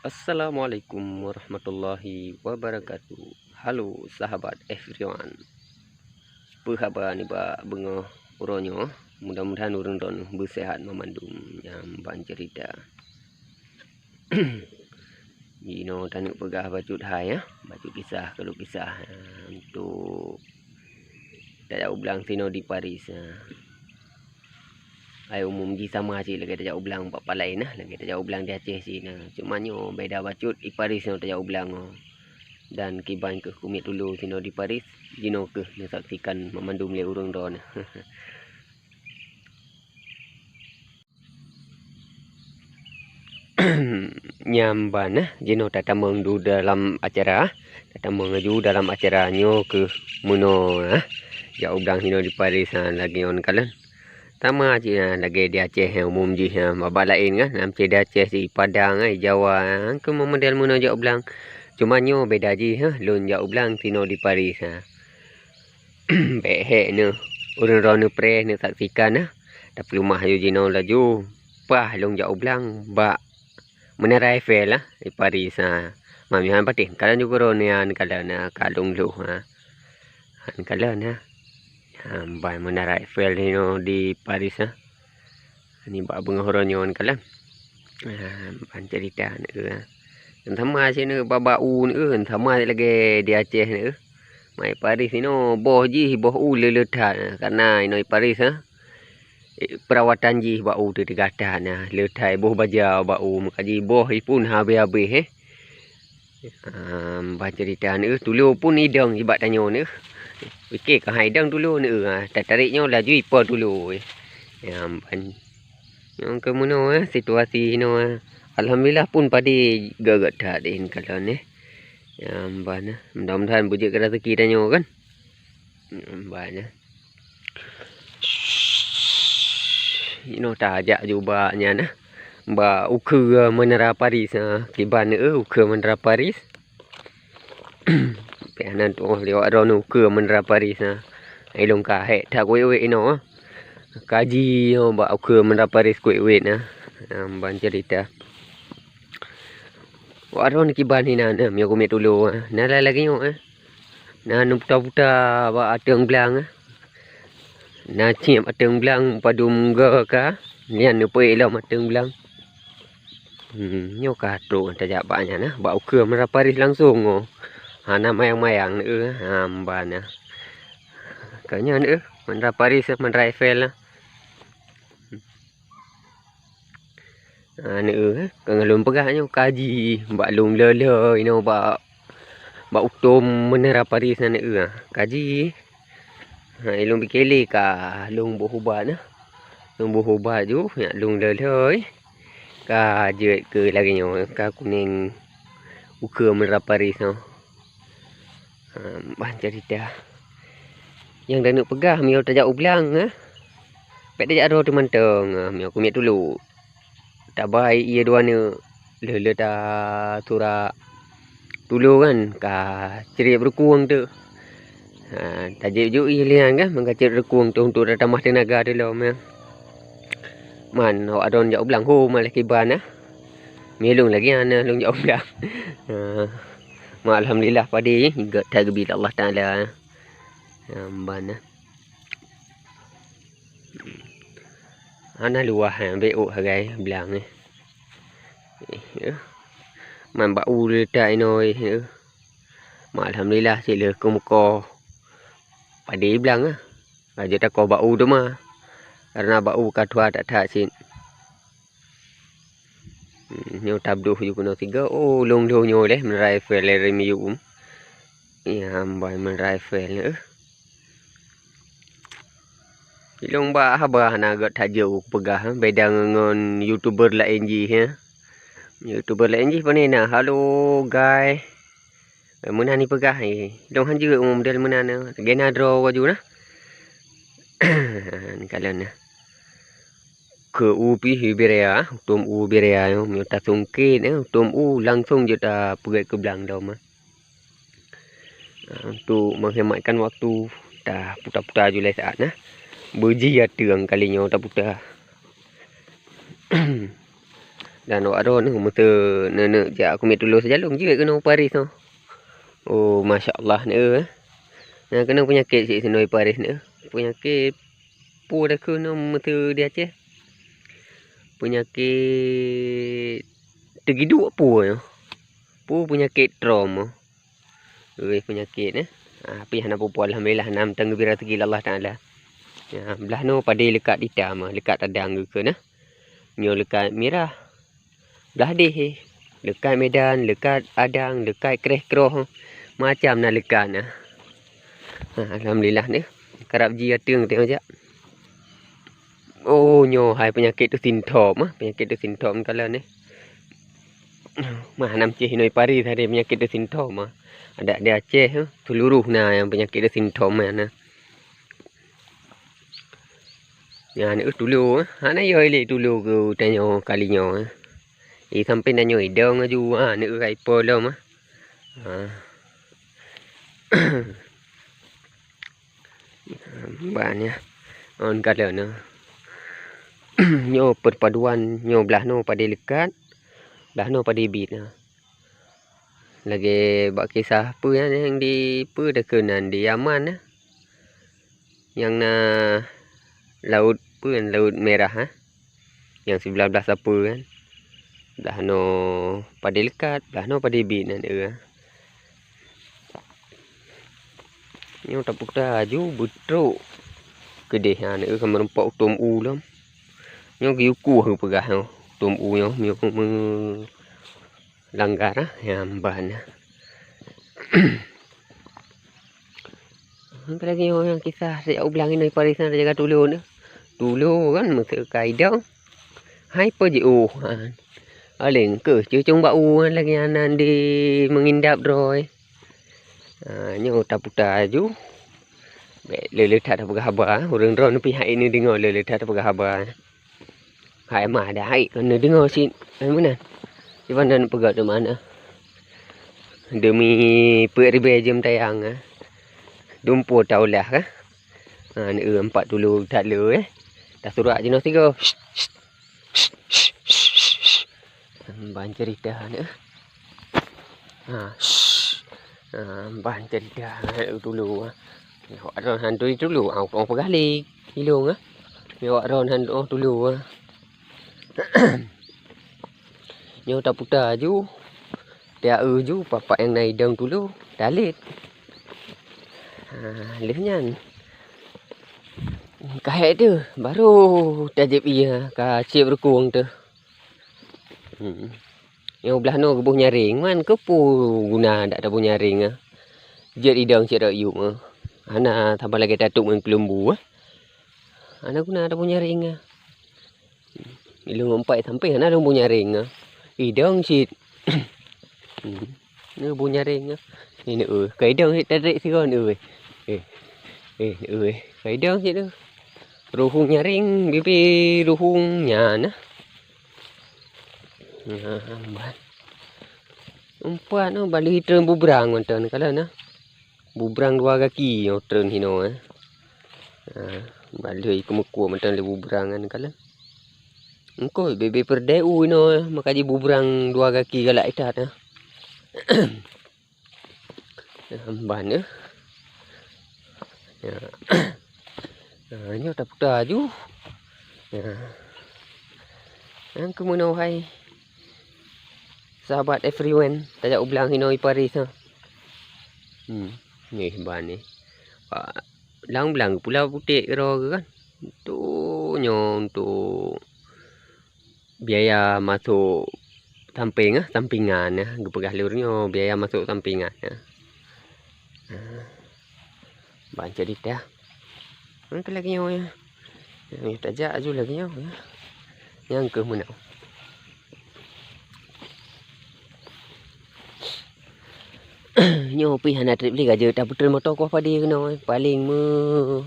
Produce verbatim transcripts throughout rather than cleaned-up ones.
Assalamualaikum warahmatullahi wabarakatuh. Halo sahabat everyone. Peue haba nibak beungoh uroe nyoe? Mudah-mudahan ureuëng droeneuh beuseuhat meumandum nyang ban ceurita. Jinoe taneuk peugah bacut hai, ya, bacut kisah, kalu kisah, eh, untuk tajak u blang sinoe di Paris, eh. Ai umum jih sama cit lagée tajak u blang bak pat laén, nah, lagée tajak u blang di Aceh cit, nah. Cuma nyoe beda bacut, i Paris nyoe tajak u blang nyoe. Dan kiban keuh kumiet tulo sinoe di Paris, jinoe keuh neusaksikan meumandum lé ureuëng droeneuh. Nyan ban, nah, jinoe tatamong du dalam acara, tatamong laju dalam acara nyoe keuh meunoe, nah, jak u blang sinoe di Paris, ha, lagée ngon kalon. Sama cit, ha, lagée di Aceh, ha, umum jih, ha, babah laén kan, lam cit di Aceh, di Padang, ha, di Jawa, ha, keu model meunoe jak u blang. Cuma nyoe beda jih, ha, lôn jak u blang sinoe di Paris, ha. Bék hék neuh, ureuëng droeneuh preh neusaksikan, ha. Tapeuleumah aju jinoe laju, paih lôn jak u blang bak Menara Eiffel, ha, di Paris, ha. Mam nyoe han patéh, kalon ju keudroe nyan kalon, ha, ka lôn lhôh, ha. Han kalon, ha. Ha, ban Menara Eiffel nyoe di Paris, ha. Nibak beungoh uroe nyoe kalon. Ha, ban ceurita neu, ha. Sama cit neu bak, bak u neu, sama lagée di Aceh neu. Mai Paris inoe boh jih, boh u le-le that, ha. Karena inoe Paris, ha. Eh, perawatan jih bak u teuh teugatah na, le that boh baja bak u, meukaji boh ipun habéh-habéh, eh. Am, bah ceurita neu, tulo pun idong jih bak tanyoe neu. Pike keuhai idong tulo neu, ha, tatarék nyoe laju ipo tulo, eh. Ya, ban. Nyang keu meunoe, eh, situasi inoe, eh. Alhamdulillah pun padé gét-gét that deh kalon, eh. Ya, ban, eh. Mudah-mudahan beujeuet keu raseuki tanyoe kan. Ban, eh. Inoe tajak ju bak nyan, eh. Bak ukeue Menara Paris, eh. Kiban, eh, ukeue Menara Paris. Pih nan tuoh lewat droeneuh ukeue Menara Paris, eh. Ilong ka hék that kuwét-wét inoe, eh. Kaji nyoe bak ukeue Menara Paris kuwét-wét, eh. Ban ceurita. Wak droeneuh kiban inan, eh, meunyoe kumiet tulo, eh. Na lagée nyoe, eh. Na neuputa-puta bak ateueng blang, eh. Na cit ateueng blang padum goe ka, nyan neupeuék lom ateueng blang. Hmm, nyoe ka trok tajak bak nyan, eh, bak ukeue Menara Paris langsong nyoe. Hana mayang-mayang neu, eh, hamba na. Ka nyan, eh, Menara Paris, eh, Menara Eiffel, eh. Ha, neu, eh, ka ngon lôn peugah nyoe kaji bak lôn le-le inoe bak, bak utom Menara Paris na neu, ha, kaji. Ha, ilong pike lé ka lôn boh ubat na. Lôn boh ubat ju, nyak lôn le-le, eh. Ka jeuet keu lagée nyoe, ka kuneng ukeue Menara Paris nyoe. Ha, bah ceurita. Nyang taneuk peugah meunyoe tajak u blang, eh. Bék tajak droe teumantong, eh, meunyoe kumiet tulo. Tabai ié dua neuk, lheueh-lheueh tasurak tulo kan, ka crit rukung teuk. Ha, tajép ju ié lian kan, meuka crit rukung teuk untuk tatamah teunaga teulom, eh. Man, awak droen jak u blang ho malah kiban, eh. Mi lôn lagée nyan, lôn jak u blang. Ha. Ma alhamdulillah padé, gét that geubri lé Allah Taala. Nyang ban, eh. Hana luwah, eh, bék ôk hagai blang, eh. Eh, eh. Man bak u le that inoe, eh. Ma alhamdulillah cit lheueh keumeuko padé blang, eh. Ka jeuet takoh bak u teuma. Karena bak u ka tuha that-that cit. Hmm, nyoe tabdôh ju keunoe sigoe. Oh, lôn-lôn nyoe lé Menara Eiffel lé rimiyuem. Iya, ambai Menara Eiffel, eh. Ilong bak haba hana gét that jeuet kupeugah, beda ngon, ngon YouTuber laén jih, ya. YouTuber laén jih pane na, "Halo, guys." Eh, meunan ipeugah, eh. Ilong han jeuet model meunan, eh. Lagée na droe laju na. Ni kalon na. Keu u pih Iberia, utom u Iberia nyoe, meunyoe tasungkét, eh, utom u langsong jeuet tapeugét keu blang dom, eh. Ah, untuk menghematkan waktu, taputa-puta ju lé saát, nah. Beujih ateueng kali nyoe taputa. Dan awak droe nyoe meuseu neuk jak kumiet tulo sijalong jeuet keunoe Paris nyoe. Oh, masya Allah nyoe, eh. Nyang keunoe peunyakét cit sinoe Paris nyoe. Peunyakét peue dah keunoe meuseu di Aceh. Peunyakét teugiduk peue nyoe. Peue peunyakét trom nyoe. Ui, peunyakét, eh. Ah, tapi hana peue-peue, alhamdulillah, na meuteungeubri raseuki lé Allah Taala. Ya, blah nyoe padé leukat itam, leukat tadang geukheun, eh. Nyoe leukat mirah, blah déh, eh. Leukat Medan, leukat Adang, leukat kreh-kroh, macam na leukat na. Ha, alhamdulillah ni. Karab ji ateueng teuh jak. Oh, nyoe hai peunyakét teuh sintop, ah. Peunyakét teuh sintop kalon ni. Mah nam cih inoi pari tadi peunyakét teuh sintop, ah. Adak di Aceh, ah, seluruh na nyang peunyakét teuh sintop, ah, na. Nyan, eh, tulo, eh. Hana yo ilek tulo keu tanyoe kali nyoe, eh. Eh, sampai tanyoe idong aju, ah, neuk rai po lom, ah. Ah. Ban ya. On kalon, eh. Nyoe perpaduan, nyoe blah noe padé leukat, blah noe padé biet, eh. Lagèe bak kisah peue nyan nyang di peue takheun nan di Yaman, eh. Nyang na laôt peue nyan, Laôt Merah, eh. Nyang siblah-blah sapeue kan. Blah noe padé leukat, blah noe padé biet nan, eh. Nyoe taputa aju beutrok keudeh, ha, neu ka meureumpok u tom u lom. Nyoe geuyue kueh geupeugah nyoe, tom u nyoe, nyoe meulanggar, ha, nyang ban. Apalagi nyoe nyang kisah sejak u blang inoi Paris na jaga tulo nyoe. Tulo kan meuseu ka idong. Hai po jiôh, ha. Aleng keuh cucung bak u lagèe nyan di meungindap droe. Ha, nyoe taputa aju. Bèk le-le that tapeugah haba, ureueng droeneuh pih hai neudeungoe le-le that tapeugah haba. Hai mah dah hai kon neudeungoe cit. Hai meunan. Iban dan peugah teuma na. Demi peuet ribèe jeuem tayang, ha. Dumpeue taulah, ha. Ha, neu empat tulo that le, eh. Tasurak jinoe sigoe. Ban cerita neu. Ha, shh. Ha, ban cerita neu tulo, ha. Awak droen han turi tulo, ha, ureueng peugah lé ilong, ha. Awak droen han tulo, ha. Nyoe taputa aju, ta-eu ju, pat-pat nyang na idong tulo, talét. Ha, lheueh nyan, ka hék teuh, barô tajieb ie, ka cieb reukong teuh. Hmm. Nyoe blah noe geuboh nyaring, man keupeue guna dak taboh nyaring, ah? Jeuet idong cit rot yup, ah. Hana saban lagèe tatôp ngon keuleumbu, ah. Hana guna taboh nyaring, ah. Ilong empat sampai hana lôn boh nyaring, ah. Idong cit. Hmm. Nyoe boh nyaring, ah. Ni, ni, eh, ka idong cit tarék sigoe, ni, eh. Eh. Eh, ni, eh, ka idong cit tu. Ruhueng nyaring, bibi ruhueng nyan, ah. Nah, ban. Empat, oh, bali treun bubrang mantong kalon, ah. Bubrang dua gaki nyoe treun hinoe, eh. Ha, balheueh keumeukue mantong lé bubrang nyan kalon. Engko bebe peureudai u inoe, maka jibubrang dua gaki galak itat, ha. Ban, eh. Ya. Ha, nyoe taputa aju. Ya. Nyang keumeunoe hai. Sahabat everyone, tajak u blang hinoe i Paris, ha. Hmm, nyoe ban ni. Wah, blang-blang pula putéh keudroe kan. Tu nyoe untuk biaya masok samping, ah, sampingan, ah, geupeugah lôn nyoe biaya masok sampingan, ah. Ah. Ban cerita. Mungkin lagi nyoe, ya. Nyoe tajak aju lagi nyoe, ya. Nyang keuh meunan. Nyoe pih hana trép lé ka jeuet tapeutrön moto koh padé keunoe, paléng meu-,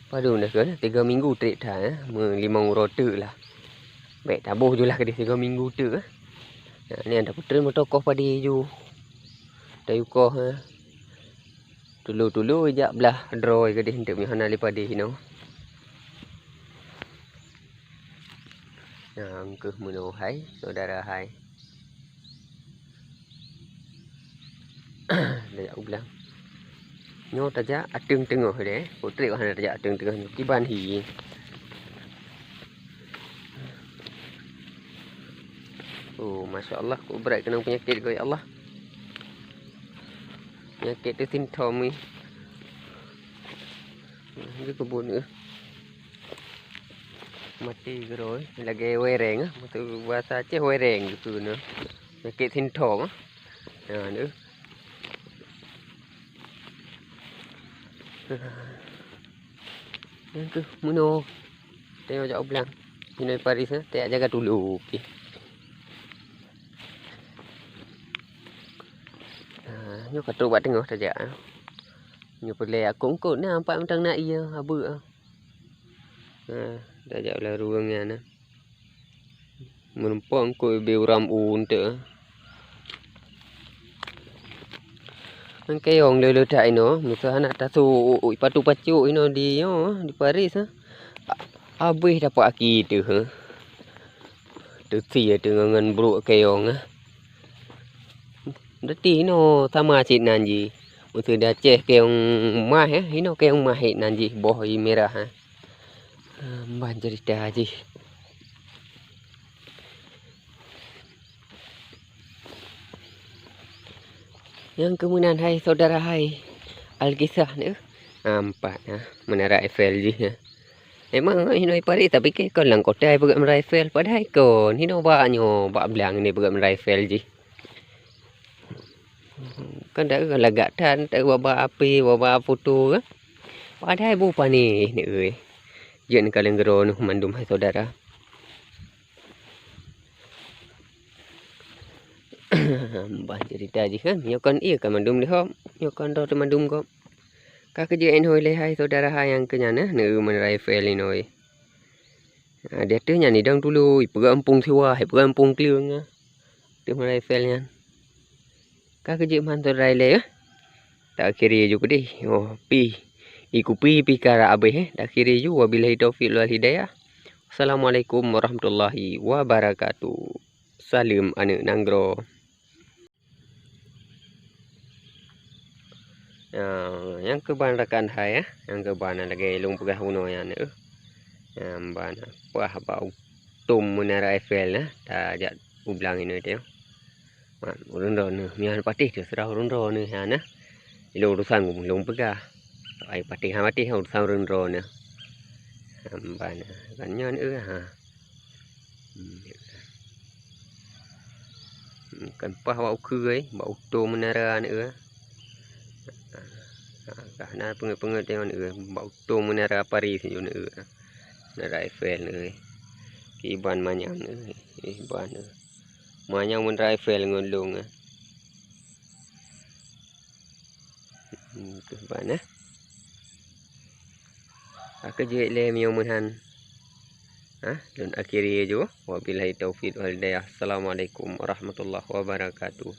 padum dah keunoe, tiga minggu trép that, eh, meulimong uroe teuk lah. Bèk taboh ju lah keudeh tiga minggu teuk, eh. Nah, nyan tapeutrön moto koh padé ju. Tayue koh, eh. Tulo-tulo jak blah droe keudeh, eunteuk meuhana lé padé hinoe. Nyang keuh meunoe hai, saudara hai. Tajak u blang. Nyoe tajak ateueng teungoh deh. Putri hana tajak ateueng teungoh nyoe. Kiban hi. Oh, masya Allah, kok brat keunong peunyakét kok, ya Allah. Peunyakét teuh sintom ni. Dia kebun ke? Mati geroi. Lagèe wereng ah. Maksud bahasa Aceh wereng gitu nah. Peunyakét sintom ah. Nah, ni. Nyang keuh meunoe. Tengok jak u blang. Inoe Paris, eh, tajak jaga dulu. Okey. Ah, nyoe ka trok bak teungoh tajak, ah. Nyoe peureulèe akot-akot na, nampak mantong na ié, abeuk, ah. Ah, tajak u lam ruweueng nyan, ah. Meurumpok keu beuram u eunteuk. Nyan kayong le-le that inoe, meuseu hana tasôk, patu-pacok inoe di nyoe, di Paris, ha. Habéh dapat aki teuh, ha. Teusie teungoh ngon brok kayong, ha. Berarti inoe sama cit nan jih. Meuseu di Aceh kayong mah, ha. Inoe kayong mah cit nan jih, boh i mirah, ha. Ah, meunan cerita jih. Nyang keu meunan hai saudara hai. Alkisah ni, eh. Nampak, eh. Menara Eiffel jih, eh. Memang, eh, inoe Paris, tapi ke kon lam kota peugah Menara Eiffel. Padahai kon, inoe bak nyoe, bak blang ni peugah Menara Eiffel jih. Kan dak lagak that, dak bak-bak api, bak-bak foto kan. Padahai bu panéh ni, euy. Jeuet neukalon droeneuh mandum hai saudara. Bah cerita jih kan, nyoe kon ié ka mandum lihom, nyoe kon droe mandum gob. Ka keujeuet inoe lé hai saudara hai nyang keu nyan, eh, neu Menara Eiffel inoe. Ah, di ateueh nyan idong tulu, ipeugah empung siwa, ipeugah empung kleueng, ah. Ateueh Menara Eiffel nyan. Ka keujeuet mantong rai lé, eh. Takhiri ju keudeh. Oh, pi. Iku pi, pi ka rab abéh, eh. Takhiri ju, wabillahi taufiq wal hidayah. Assalamualaikum warahmatullahi wabarakatuh. Saleuem aneuk nanggroe. Ya, nyang keuban rakan hai, eh. Nyang keuban lagèe lôn peugah bunoe nyan, eh. Nyang ban, pah bak utom Menara Eiffel, eh. Tajak u blang inoe teuh. Mat, ureueng droeneuh, meunyo patéh teuseurah ureueng droeneuh nyan, eh. Ilôn urusan lôn peugah. Ai patéh hana patéh urusan ureueng droeneuh. Ban, kan nyan, eh, ha. Hmm. Kan pah bak ukeue, bak utom Menara neu. Ha, ka na peungeut-peungeut nyoe neu, bak utom Menara Paris nyoe neu. Menara Eiffel neu. Kiban manyang neu, eh, ban neu. Manyang Menara Eiffel ngon lôn, eh. Hmm, tu ban, eh. Ka keujeuet lé meunyoe meunan. Ha, lôn akhiri ju. Wabillahi taufiq wal hidayah. Assalamualaikum warahmatullahi wabarakatuh.